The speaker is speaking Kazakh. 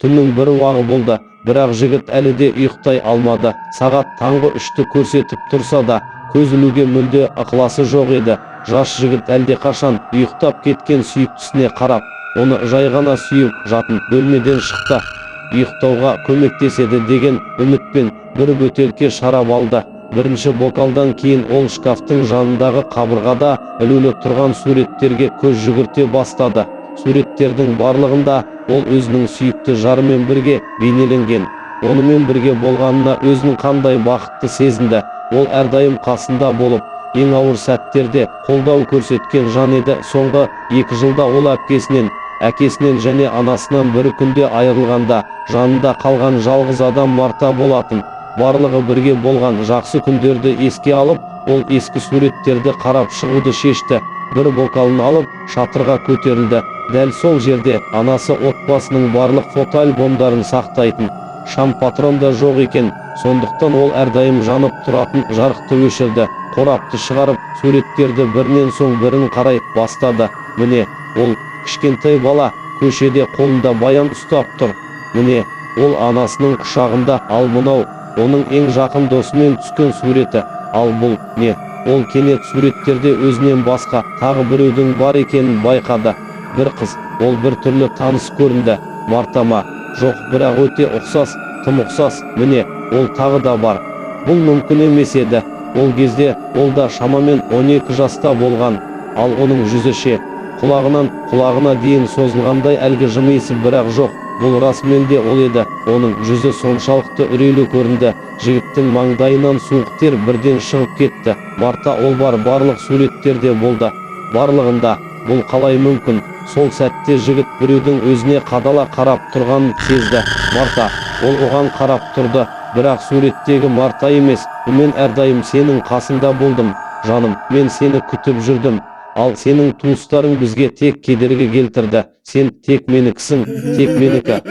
Түннің бір уағы болды, бірақ жігіт әлі де ұйықтай алмады. Сағат таңғы 3-ті көрсетіп тұрса да, көз ілуге мүлде ықыласы жоқ еді. Жас жігіт әлдеқашан ұйықтап кеткен сүйіктісіне қарап, оны жай ғана сүйіп жатын бөлмеден шықты. Ұйықтауға көмектеседі деген үмітпен бір бөтелке шарап алды. Бірінші бокалдан кейін ол шкафтың жанындағы қабырғада ілулі тұрған суреттерге көз жүгірте бастады. Суреттердің барлығында ол өзінің сүйікті жарымен бірге бейнеленген. Онымен бірге болғанына өзін қандай бақытты сезінді. Ол әрдайым қасында болып, ең ауыр сәттерде қолдау көрсеткен жан еді. Соңғы 2 жылда ол әпкесінен, әкесінен және анасынан бір күнде айырылғанда, жанында қалған жалғыз адам Марта болатын. Барлығы бірге болған жақсы күндерді еске алып, ол ескі суреттерді қарап шығуды шешті. Бір бокалын алып, шатырға көтерілді. Дәл сол жерде анасы отбасының барлық фотоальбомдарын сақтайтын. Шам патрон да жоқ екен, сондықтан ол әрдайым жанып тұратын жарықты өшірді. Қорапты шығарып, суреттерді бірінен соң бірін қарай бастады. Міне, ол кішкентай бала көшеде қолында баян ұстап тұр. Міне, ол анасының құшағында, ал мынау оның ең жақын досымен түскен суреті. Ал бұл не? Ол кенет суреттерде өзінен басқа тағы біреудің бар екенін байқады. Бір қыз, ол бір түрлі таныс көрінді. Марта ма? Жоқ, бірақ өте ұқсас, тым ұқсас. Міне, ол тағы да бар. Бұл мүмкін емес еді. Ол кезде ол да шамамен 12 жаста болған. Ал оның жүзі ше? Құлағынан құлағына дейін созылғандай әлгі жымиысы, бірақ жоқ. Бұл расымен де ол еді. Оның жүзі соншалықты үрейлі көрінді. Жігіттің маңдайынан суық тер бірден шығып кетті. Марта, ол бар, барлық суреттерде болды. Барлығында. Бұл қалай мүмкін? Сол сәтте жігіт біреудің өзіне қадала қарап тұрғанын сезді. Марта, ол оған қарап тұрды. Бірақ суреттегі Марта емес. Мен әрдайым сенің қасыңда болдым, жаным. Мен сені күтіп жүрдім. Ал сенің туыстарың бізге тек кедергі келтірді. Сен тек менікісің, тек менікі.